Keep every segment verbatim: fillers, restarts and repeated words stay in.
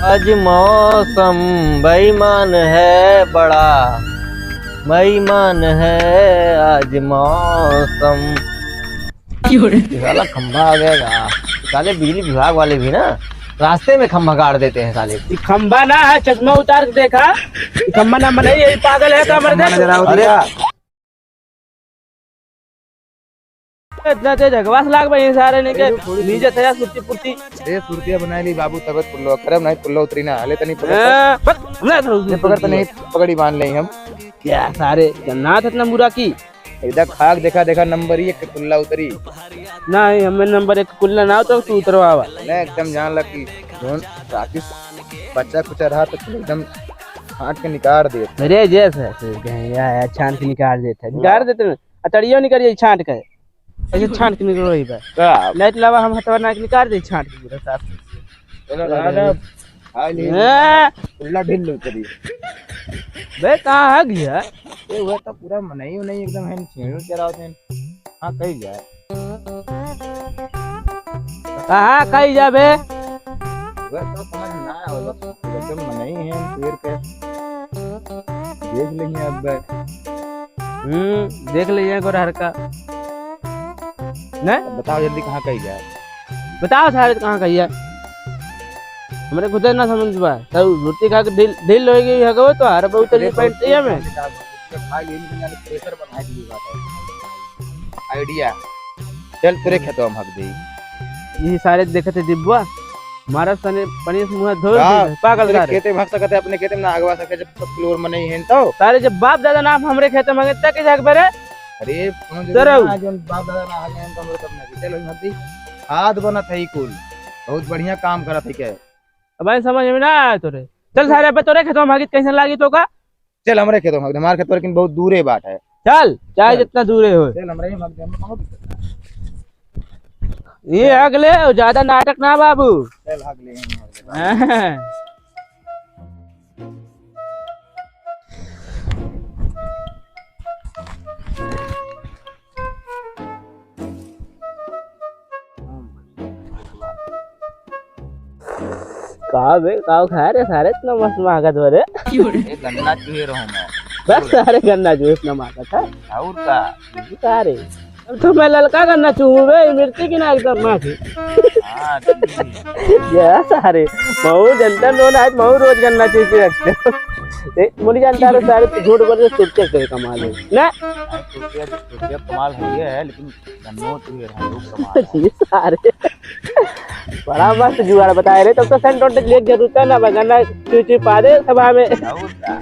आज मौसम बेईमान है बड़ा, बेईमान है आज मौसम। ये साला खंभा आ गया का? साले बिजली विभाग वाले भी ना रास्ते में खंभा गाड़ देते हैं साले। ये खंभा ना है, चश्मा उतार के देखा। ये खंभा ना बनाई, यही पागल है का मर्दे? अरे इतना तेज हगवास लाग भाई सारे ने के। अरे, थोड़ी नीचे थे यार, सुरती पुरती। अरे, सुरतिया बनाए ली बाबू, तबे पुल्लो करब, नहीं पुल्लो उतरी ना, हले तनी पकड़। हाँ, बस, हमने तो ये पकड़ तो नहीं, पकड़ी बांध ले हम। क्या सारे जन्नात इतना बुरा की? एकदम खाक देखा, देखा नंबर एक के पुल्ला उतरी। नहीं, हमें नंबर एक के पुल्ला ना हो तो तू उतरवावा। नहीं, एकदम जान लग की जोन राकेश बच्चा कुचा रहा तो तू एकदम छांट के निकाल दे। अरे जैसे ऐसे गए, या, या, छांट के निकाल देते हैं, निकाल देते हैं। अतड़ियो निकल जाई छांट के। ऐसे छांट के निकल रही बा। का? लाइट लावा, हम हथवा नाक निकाल दे छांट के पूरा साफ। चलो, अरे। राधा, खा ले। हाँ। उल्ला ढील लो करी। बे, कहाँ है गया? ये हुआ तो पूरा मनई उनई एकदम है, छेड़ू चरावत है। हाँ, कही जाए। कहाँ कही जाबे? वह तो समझ ना आवे, बस एकदम मनई है, शेर के। देख लेंगे अब। हम्म, देख लीजिए गोरहर का। ने? अब बताओ जल्दी, कहाँ कही जाए? बताओ सारे, कहाँ कही जाए? हमरे खुदे ना समझ बा। सब रोटी खा के ढील, ढील हो गई है, वो तो हर बहुत अरे, जल्दी बैठती है बहुत हमें। खा के निकल जाने, प्रेशर बढ़ा के लिए बात है। आइडिया। चल, तेरे खेतवा में हग दे। ये सारे देखते दिब्बा, मारा सने पनीर से मुंह धो का? दे, पागल तेरे सारे। खेते में हग सकते, अपने खेते में ना हगवा सके, जब तक फ्लोर में नहीं है तो। सारे जब बाप दादा ना हमरे खेते में हगे, तक कैसे हग बरे? अरे, कोनो जरूरी सरऊ। ना है, जोन बाप दादा ना हगे हैं, तो हमरे सब ना हगे। चल, हग दे। खाद बनत है ई कुल, बहुत बढ़िया काम करत है के। अब भाई समझ में ना आया तोरे। चल सारे, अब तोरे खेतवा में हगित कैसन लागी तो का? चल, हमरे खेतवा में हग दे, हमारे खेतवा लेकिन बहुत दूरे बाट है। चल, चाहे चल। जितना दूरे हो। चल, हमरे ही हग दे, हम कहाँ दिक्कत है? ये हग ले, ज्यादा नाटक ना बाबू। चल, हग ले, हम हग ले। हाँ। का बे, का खा रे सारे, इतना मस्त महकत हो रे? ये गन्ना चूहे रहो मैं। बस सारे गन्ना चूहे इतना महकत है। और का? सारे। अब तो मैं ललका गन्ना चूहूँ बे, मिर्ची की ना एकदम माँ की। हाँ, ठीक है। या सारे, महू जनता लोन आज महू रोज गन्ना चूह के रखते हो। ए, मोरी जनता रे सारे, तू झूठ बोल के सुरतिया के कमाल है। ना? अरे, सुरतिया, सुरतिया कमाल है ये है, लेकिन गन्नो चूहे रहा, लोग कमाल है। ये सारे, बड़ा मस्त जुगाड़ बताए रे, तब तो सेंट वेंट लेके जरूरत है ना, बस गन्ना चूह चूह पा दे सभा में। और का?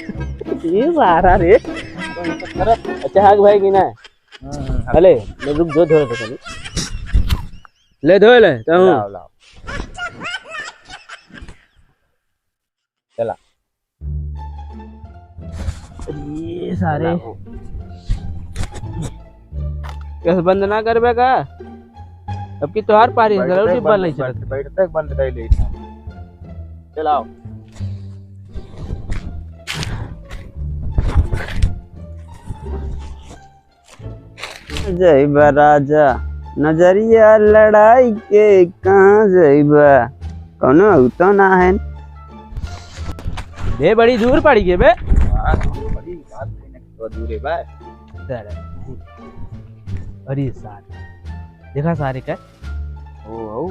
ये सारा रे। तो ये तो करत। अच्छा, हग भाई की ना? हम्म, हम्म। अले, ले रुक, जो धोए तो चली। ले धोए ले, तो हूँ। लाओ, लाओ। चला। ये सारे। लाओ। कैसे बंद ना करबे का? अब की तोहार पारी है, बैठते जरूर डिब्बा बंद, नहीं चलत। बैठ-, बैठते बंद कर ले। चलाओ। जइबा राजा, नजरिया लड़ाई के कहाँ जइबा? कौनो अउतो ना है। बे, बड़ी दूर पड़ी गई बे। हाँ, दूर पड़ी, बात नहीं, तो दूर है बे। सारे। अरे सारे। देखा सारे का? ओ, ओ।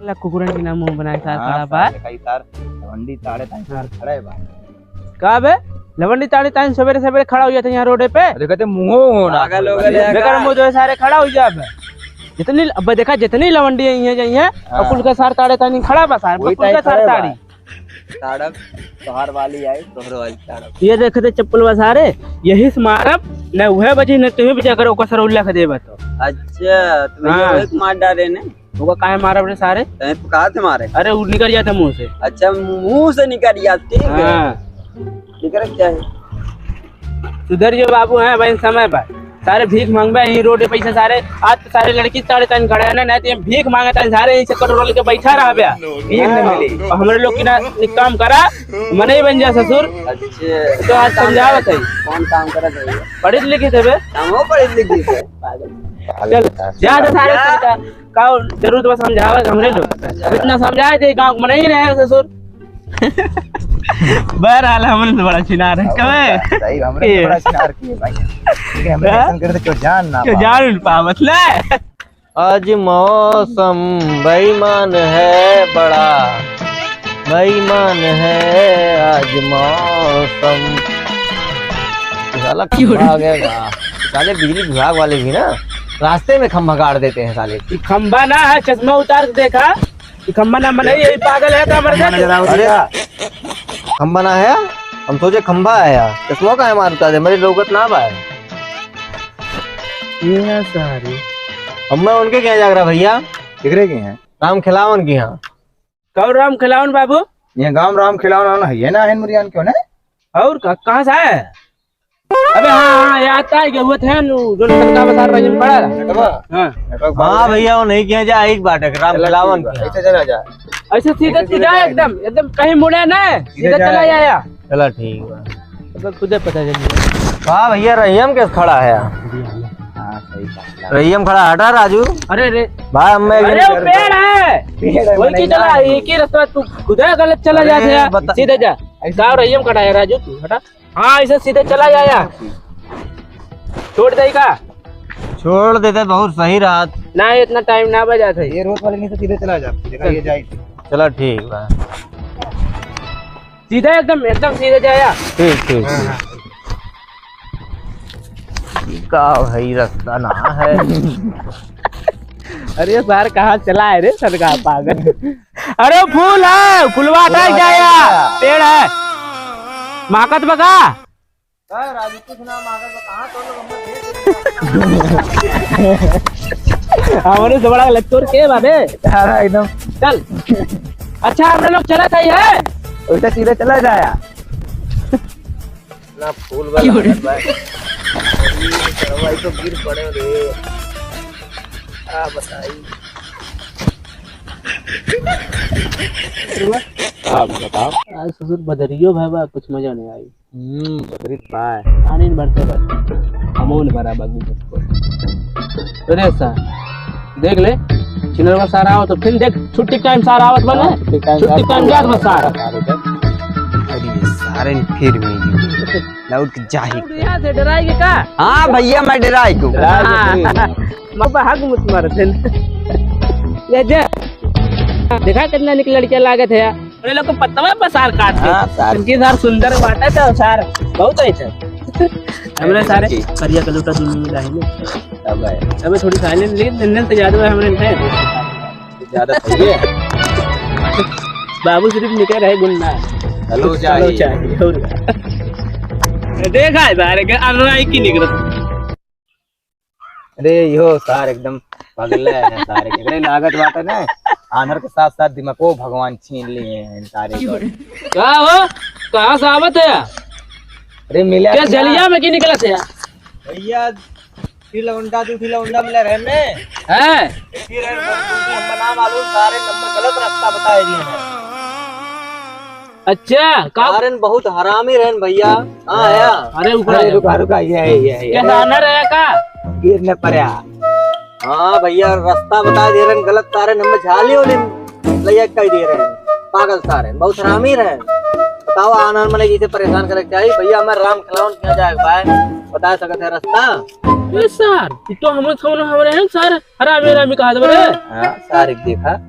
ला कुकुरन के नाम मुंह बनाए सार हाँ, खड़ा बा। सारे का ही सार, लवंडी ताड़े ताई सार खड़ा है बा। का बे? लवंडी ताड़ी ताइन सबेरे सबेरे खड़ा हो जाते यहाँ रोडे पे। अरे कहते मुंहो हो ना। पागल हो गए लेकर का? मुंह जो है सारे खड़ा हो जाबे। जितनी, अब देखा जितनी लवंडी आई है, जाई है, हाँ। और कुल के सार ताड़े ताइन खड़ा बा सार, वही कुल के ताई सार खड़े बा। ताड़ी। ताड़ब, तोहार वाली आई, तोहर वाली ताड़ब। ये देखते चप्पल बा सारे, यही से मारब, न वह बजी न तुम्हें बजा कर ओकर सर उल्ला के देबे तो। अच्छा, तो भैया हाँ। वही मार डाले ने। ओका काहे मारब रे सारे? तैं तो कहा थे मारे? अरे, उ निकल जाते मुंह से। अच्छा, मुंह से निकल जाते, ठीक है। हाँ। निकल क्या है? सुधर जो बाबू, हैं भाई, समय बा। सारे भीख मांगबे, यही रोड पे पैसा सारे, आज तो सारे लड़की ताड़े ताइन खड़े हैं ना, नहीं तो ये भीख मांगे ताइन सारे यहीं से कटोरा लेके बैठा रह बे। भीख न मिली। और हमरे लोग की ना एक काम करा, मने बन जा ससुर। अच्छा। तो आज समझावत है। कौन काम करत है? पढ़ित लिखित है बे। हम हो पढ़ित लिखित है। चल, जा तो सारे जा। का जरूरत बस समझावे के हमरे लोग। इतना समझाए थे गाँव में नहीं रहे ससुर। बहरहाल, हमरे से बड़ा छिनार है। और कबे? क्या? सही, हमरे से ए। बड़ा छिनार किए भाई। लेकिन हमरे हाँ? ऐसन करे तो क्यों जान ना क्यों पावे? जान पावत ले? आज मौसम बेईमान है बड़ा, बेईमान है आज मौसम। साला क्यों रे? खंभा आ गया का? साले बिजली विभाग वाले भी ना रास्ते में खंभा गाड़ देते हैं साले। ये खंभा ना है, चश्मा उतार के देखा। ये खंभा ना बनाई, यही पागल है का मर खंभा नजर आवत अरे, है? खंभा ना है, हम सोचे खंभा है यार। चश्मा का है मारता दे, मेरी लौकत ना पाए। ये है सारी। अब मैं उनके क्या जाग रहा भैया? केकरे के हैं? राम खिलावन के यहाँ। कौन राम खिलावन बाबू? ये गांव राम खिलावन है ना, है मुरियान क्यों ना? और का, कहाँ से आए? अबे हाँ, हाँ, याद आ गया, वो थे नु, जो लड़का बता रही है, बड़ा। नेटवा? हाँ। नेटवा हाँ बाबू। भैया, वो नहीं किया जा, एक बात है, राम चला खिलावन ठीक बा, किया। ऐसे चला जा। ऐसे सीधा, ऐसे सीधा सीधा जा। एकदम, एकदम कहीं मुड़े ना, सीधा सीधा जा। चला जाया। चला ठीक बा। तो खुदे पता चल जाए। हाँ भैया, रहीम कैसे खड़ा है? हाँ, सही बात है। रहीम खड़ा, हटा राजू। अरे रे। भाई, हम मैं अरे वो पेड़ है। पेड़ है, वही की चला, एक ही रास्ता, तू खुदे गलत चला अरे जाते हैं। बता। सीधे जा। ऐसे का रहीम खड़ा है राजू, तू हटा। हाँ, ऐसे सीधे चला जाया। छोड़ दे का? छोड़ देते, बहुत सही रहत। ना, इतना टाइम ना बजा थे। ये रोड वाले नहीं तो सीधे चला जा, देखा ये जाए। चला ठीक बा। सीधे एकदम, एकदम सीधे जाया। ठीक, ठीक, हाँ, ठीक। हाँ। का भाई रास्ता ना है। अरे सार, कहाँ चला है रे सरकार पागल? अरे फूल है, फुलवा हटा फुलवा जाया। हटा। पेड़ है। माकत बका? ए, राजू, कुछ ना मांगत बा, कहाँ तो लोग हमने भेज देते हैं। हमरे से बड़ा लच्चोर के बाबे? सारा एकदम। चल। अच्छा, हमरे लोग चला था ये। उल्टा सीधा चला जाया। ना फूल वाला क्यों रे? हालत बा। अरे, सरवा, ई तो गिर पड़े रे। आ, बताई। आप बताओ। आज ससुर बदरियो भाई बा, कुछ मजा नहीं आई। हम्म, बदरी तो बा। पानी में भरते बस। अमूल भरा बाबू सबको। अरे सर, देख ले, छिनरवा सार आवत, तो फिर देख, छुट्टी टाइम सार आवत बने। हाँ, छुट्टी टाइम छुट्टी सार टाइम जात बस सार। अरे सारे फिर भी लौट के जाही। यहाँ से डराई के का? हाँ भैया, मैं डराई क्यों? हाँ। मम्मा हग मुत मारत है। ले जा। देखा कितना निक लड़कियाँ लागत है यार। अरे लोग को पत्तवा पर सार काट के। हाँ, सार। इनकी सार सुंदर बाटे तो सार बहुत है सर। हमरे सारे जी। करिया कलर का दुनिया मिला है ना। अब है। अबे थोड़ी साइलेंट, लेकिन नन्नन से ज्यादा है हमरे में। ज्यादा सही है। बाबू सिर्फ निकल रहे गुंडा। हेलो, हेलो, चाहिए। चाहिए, और देखा है सारे के अनराई की निकलत। अरे, यो सार एकदम पगला है सारे के। अरे, लागत बात है ना, आनर के साथ साथ दिमागो भगवान छीन लिए हैं सारे को। का हो? कहाँ से आवत है? अरे, मिला क्या क्या? जलिया में की निकलत है? भैया, फिर लौंडा, दू फिर लौंडा मिला रहे ने। हैं? फिर हम ना मालूम, सारे नंबर गलत रास्ता बताए दिए हैं। अच्छा, का? सारे बहुत हरामी रहन भैया। हाँ, आया। अरे, ऊपर अरे, आया। रुका, रुका, ये है, ये है, ये क्या है। जाना रहे का? गिरने पड़ा। हाँ भैया, रास्ता बता दे रहे हैं, गलत तारे नंबर झाली होले लैया कह दे रहे हैं। पागल सारे, बहुत हरामी रहे। बताओ, आनर मने जिसे परेशान करे के चाहिए। भैया, मैं राम खिलावन क्या जाए भाई, बता सकत है रास्ता? ए सर, ई तो हम कौन हमरे हैं सर? हरामी, हरामी कहा दे रे। हाँ, सारे देखा।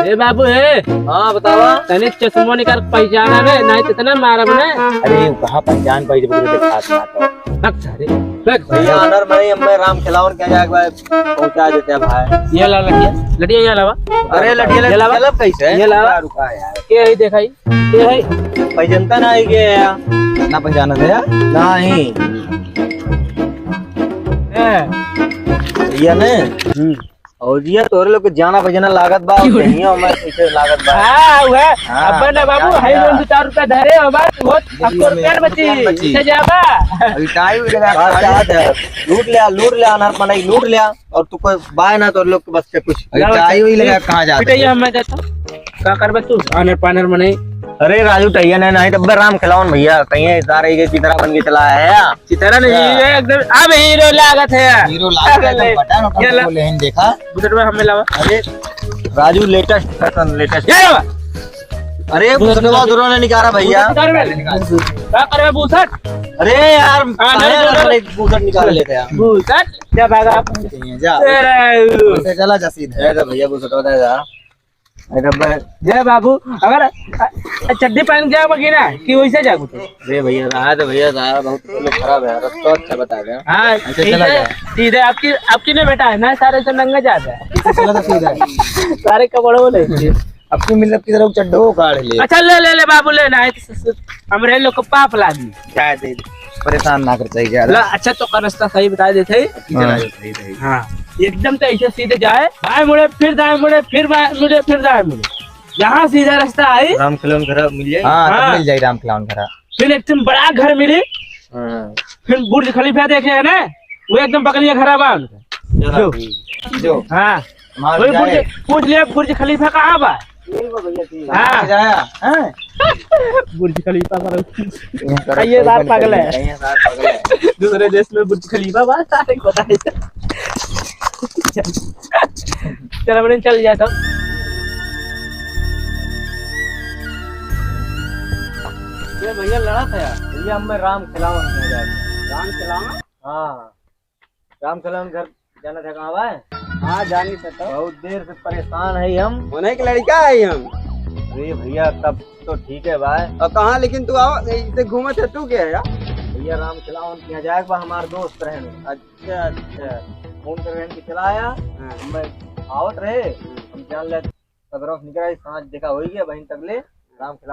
ए बाबू, ए। हाँ, बतावा। तने चश्मो निकाल पहचाना रे, नहीं तो इतना मारब ने। अरे, कहाँ पहचान पाई जब देखा था तो। रख सारे, रख। भैया, आनर मने, मैं राम खिलावन क्या जाए भाई, पहुँचा देते हैं भाई। ये ला लटिया, लटिया ये लावा। अरे, लटिया, ये लावा। लटिया कैसे? ये लावा। रुका यार। के है देखाई? के है? पहचानता ना है के यार? ना पहचानत है यार? नहीं। ए। भैया ने? हम्म। और ये तोरे लोग के जाना पहचाना लागत बा, क्यों रे? कहियो मैं कैसे लागत बा। हाँ, वह। हाँ, अब ना बाबू, हाँ, है हाँ। लोग दो चार रुपया धरे हो बात, वो देखिए, अब तो रुपया बची, बची। इसे जाबा। अभी टाइम भी लगा, हाँ, क्या बात है? लूट लिया, लूट लिया, अनार पानी लूट लिया, और तू कोई बाय ना, तोरे लोग के बस से कुछ। अभी लाओ, टाइम ही लगा, कहाँ जाते पिटैया हैं? हम मैं देता हूँ। का करबे तू? आनर पानर मने। अरे राजू टैया ने नहीं, तब राम खिलावन भैया, कहीं इस सारे के की तरह बन के चला है यार। की तरह नहीं, हाँ। ये एकदम अब हीरो लागत है यार। हीरो लागत है, अरे एकदम बटन उठा ये ला। बोले हैं, देखा? बुलेट में हमें लावा। अरे राजू, latest fashion, latest। ये लावा। अरे, बुसटवा दूरों ने निकाला भैया। बुसट निकाल बे। का करबे बुसट? अरे यार, हाँ, काहे नहीं, यार, नहीं। बुसट निकाल लेते हैं। बुसट, जा भागा। जा। तेरे। वैसे चला जा सीधे। ए, तो भैया, बुसटवा दे जा। अरे बे-, ए बाबू, अगर, अ, चड्डी पहन के जाओगे ना, कि वैसे जाओगे? अरे भैया, रहा तो भैया, रहा, बहुत लोग खराब है, रास्ता अच्छा बता दे। हाँ, ऐसे सीधे, चला जा। सीधे आपकी, आपकी नहीं बेटा है ना, सारे से नंगे जाते हैं। ऐसे चला जा सीधे। सारे कपड़ों में लेके। अपनी मिल्लत की तरह चड्ढो काढ़ ले। अच्छा, ले, ले, ले बाबू, ले ना, एक स-, स-, हमरे लोग को पाप लागी। क्या दे दे? परेशान ना कर चाहिए ज्यादा। ला, अच्छा, तो का रास्ता सही बता देते हैं। हाँ। हाँ, एकदम तो ऐसे सीधे जाए, बाएं मुड़े, फिर दाएं मुड़े, फिर बाएं मुड़े, फिर दाएं मुड़े। जहाँ सीधा रास्ता आई, राम खिलौन घर मिल जाए। हाँ, तब हाँ। मिल जाए राम खिलौन घर। फिर एक ठन बड़ा घर मिली, हाँ। फिर बुर्ज खलीफा देखे है ना, वो एकदम बगलिया घर बा उनका। चलो, जो। ठीक। जो। हाँ। मार वही जाए। बुर्ज, पूछ लिया बुर्ज खलीफा कहाँ बा? ठीक बा भैया, ठीक। हाँ। जाया, हैं? बुर्ज खलीफा पर। ये सार पागल है। ये सार पागल है। दूसरे देश में बुर्ज खलीफा बा, सारे को पता है। चल, अपने चल जाए तब। ये भैया लड़ा था यार। भैया, हम में राम खिलावन किया जाए। राम खिलावन? हाँ। राम खिलावन घर जाना था, कहाँ बा? हाँ, जानी से तो। बहुत देर से परेशान है हम। उन्हीं के लड़का है हम। अरे भैया, तब तो ठीक है भाई। और कहाँ लेकिन तू आओ, इसे घूमे थे तू क्या है यार? भैया, राम खिलावन किया जाए बा, हमार दोस्त रहने। अच्छा, अच्छा। फोन कर रहे हैं कि चला आया। हाँ। मैं आवत रहे, हम जान ले, सदरफ निकला, सांझ देखा हो गया, बहन तक ले, राम खिला